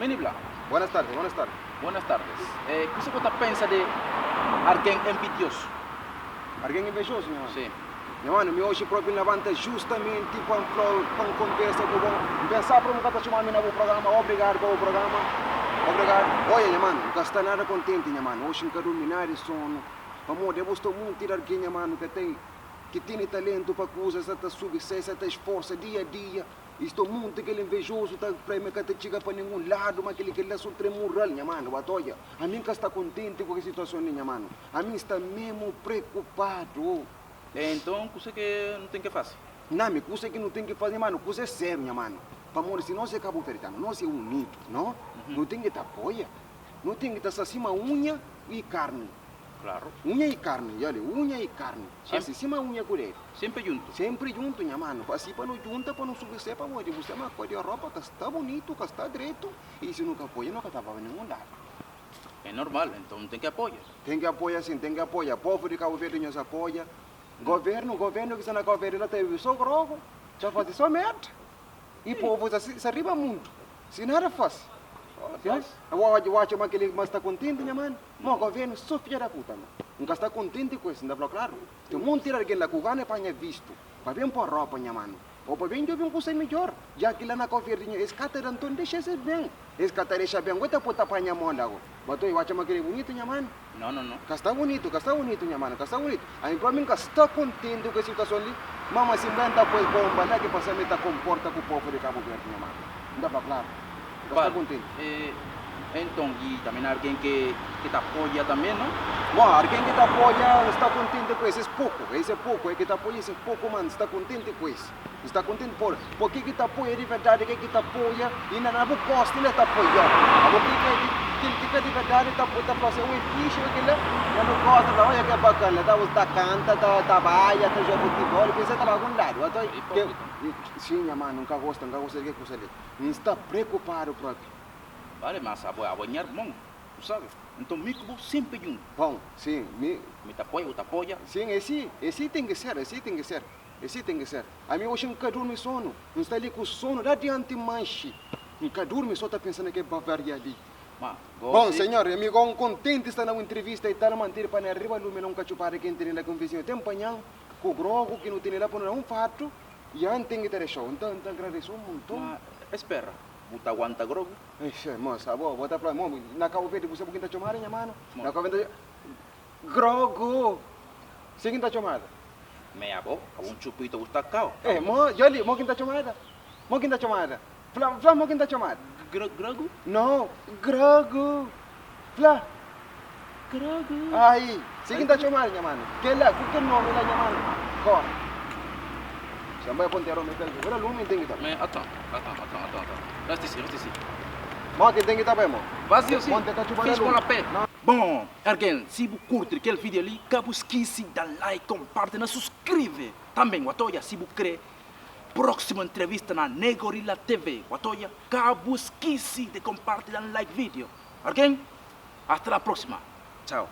Meni bla. Buenas tardes, buenas tardes. Buenas tardes. Eh, kuse ku ta pensa di argen envidiosu? Argen invejosu, nha mano? Si. Nha mano, mi oji propi N labanta justamenti pa N fla-u, pa N konversa ku bo. N pensa pa bu ka ta txoma-mi na bu programa. Obrigadu pa bu programa. Obrigadu. Oia, nha mano, N ka sta nada kontenti, nha mano. Oji N ka durmi nada di sonu. Pamodi abo sta munti di argen, nha mano, ka ten, ki tene talentu pa kuza, sa ta subi sai, sa ta sforsa dia a dia. I sta munti kel invejozu ta fla ma ka ta txiga pa ninhun ladu, ma kel-li kel-la so trem mural, nha manu. Ba ta odja, ami N ka sta kontenti ku kes situason li, nha manu. Ami N sta memu preokupadu. Enton, kuse ke nu ten ke fase? Na mi, kuse ki nu ten ki fase, nha manu? Kusa é sériu, nha manu. Pamodi si nos é kabuverdianu, nos é unidu, no? Nu ten ki ta apoia. Nu ten ki ta sta sima unha i karni. Klaru. Unha i karni, i ali, unha i karni. Asi, sima unha ku dedu. Sempri djuntu. Sempri djuntu, nha manu. Asi pa nu djunta, pa nu subi se, pamodi bu sta ma kua di Europa ka sta bunitu, ka sta dretu, i si nu ka apoia, nu ka ta ba pa ninhun ladu. É normal, enton nu ten ki apoia. Ten ki apoia sin, ten ki apoia. Povu di Kabu Verdi nhos apoia. Governu, governu ki sta na Kabu Verdi la ta vivi so grogu, ta fasi so merda. I povu ta sta riba mundu, si nada fasi. Bo atxa ma keli ma sta kontenti nha manu? Ma governu so fidja da puta ma. N ka sta kontenti ku es, N ta fla klaru. Ten monti di algen la ku gana panha vistu pa ben pa Europa nha manu, o pa ben djobe un kusa midjor, dja ki la na Kau Verdi nha es ka ta da, nton dexa es ben. Es ka ta dexa ben, go ta poi ta panha mon la go. Ba toi, bo atxa ma keli é bunitu nha manu? No, no, no. Ka sta bunitu, ka sta bunitu nha manu, ka sta bunitu. Ami propi N ka sta kontenti ku es situason li, ma ma si N ben ta poi bomba la ki pasa mi ta konporta ku povu di Kabu Verdi nha manu. N ta fla klaru, N ka sta Bal, kontenti. e enton i tanbe na argen ke ke ta apoia tanbe, no? Bon, argen ki ta apoia, N sta kontenti ku es. Es poku, es é poku, e ki ta apoia es é poku, ma N sta kontenti ku es. N sta kontenti por por ke ki ta apoia di verdadi, ke ki ta apoia i na na bu kosta inda ta apoiau. Abo ke ke kel ki ka di verdadi ta ta fla se, ui fixi ui kila, na bu kosta fla oia ke bakan la ta ta kanta ta ta baia ta joga futibol pensa ta ba algun ladu ato ke si nha manu N ka gosta N ka gosta di ke kusa li N sta preokupadu propi. Bale mas abo abo é nha irmon bu sabe nton mi ku bo senpri djuntu. Bon si mi. Mi ta apoia bu ta apoia. Sin e si e si ten ki ser e si ten ki ser. E si ten ki ser. Ami oxi N ka durmi sonu. N sta li ku sonu la dianti manxi. N ka durmi so ta pensa na ke Bavaria li. Ma Bon, gosi. senhor, ami go N kontenti sta na un intrivista i tal mantiri pa na riba lumi na un katxupada ki N tene la ki un vizinhu ten panhan ku grogu ki nu tene la pa nu da un fatu i an ten ki ta dexau. N ta N ta agradese un monton. Ma espera, bu ta aguanta grogu? Ixi, mosa, abo, bo ta fla, mo, na Kabu Verdi bu sabi ku kin ta txomadu nha manu? Mo. Na Kabu Verdi ta Grogu! Si kin ta txomadu? Me abo, abo un chupito bu sta kau. Eh, mo, Joli, mo kin ta txomada? Mo kin ta txomada? Fla, fla mo kin ta txomada? Gr, grogu? No, grogu. Fla. Grogu. Ai, si kin ta txomada, nha manu. Kela, ku kel nomi la, nha manu. Kor. Xa bai ponteru mi kel ki. Ora lumi ten ki ta. Me, atan, atan, atan, atan, atan. Resta ici, resta ici. Mo kin ten ki ta bai, mo? Vazio si. Monte katxuba la Fiz com lumi. la pé. No. Bon, argen, si bu kurti kel video li, ka bu skisi da like, komparti na suskrive. Tanben, watoia, si bu kre proximu entrevista na Negorilla TV, watoia, ka bu skisi di komparti da like video. Argen, hasta la proxima. Tchau.